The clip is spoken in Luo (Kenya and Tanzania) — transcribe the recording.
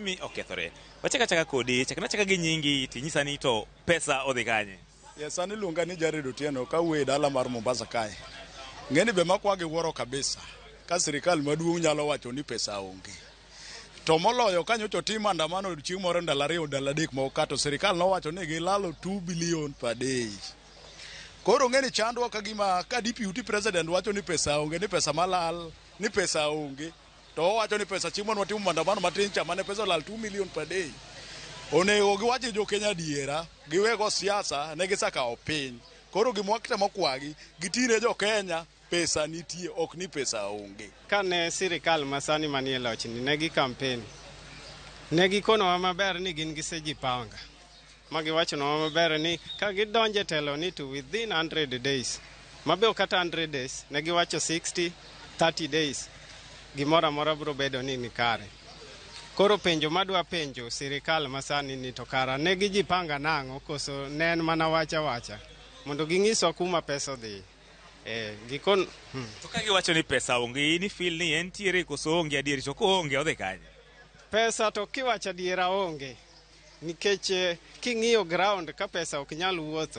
Mi okethore. Wachak achaka kodi, chakna achaka gi nyingi tinyisa ni to pesa odhi kanye. Yes, an iluonga ni Jared Otieno kawuoyo e dala mar Mombasa kae. Ng'eni be makwa gi wuoro kabisa ka sirikal maduong' nyalo wacho ni pesa onge. To moloyo ka nyocha otim maandamano chieng' moro ndalo 2, ndalo 3 moko ka to sirikal nowacho ni gilalo 2 billion per day. Koro ng'eni chandwa ka gima ka deputy president wacho ni pesa onge, ni pesa malal, ni pesa onge. To owacho ni pesa chieng' mane watimo maandamano matin cha mane pesa olal 2 million per day. Onego giwach ne jo Kenya adiera, giwego siasa, ne gisekawo piny. Koro gima watemo kwagi, gitine jo Kenya, pesa nitie, ok ni pesa onge. Kane sirikal masani manie lochni ne gi campaign, ne gikonowa maber ni gin gisejipanga ma giwachonwa maber ni ka gidonjo e telo ni to within 100 days, mabe ok kata 100 days, ne giwacho 60 30 days gimoro amora biro bedo ni nikare. Koro penjo madwa penjo sirikal masani ni to kara ne gijipanga nang'o koso ne en mana wacha wacha mondo ging'iswa kuma pesa odhi. Gikon. To ka giwacho ni pesa onge, in ifeel ni entiere koso onge adieri, to koonge odhi kanye? Pesa to kiwacho adiera onge nikech king'iyo ground ka pesa ok nyal wuotho.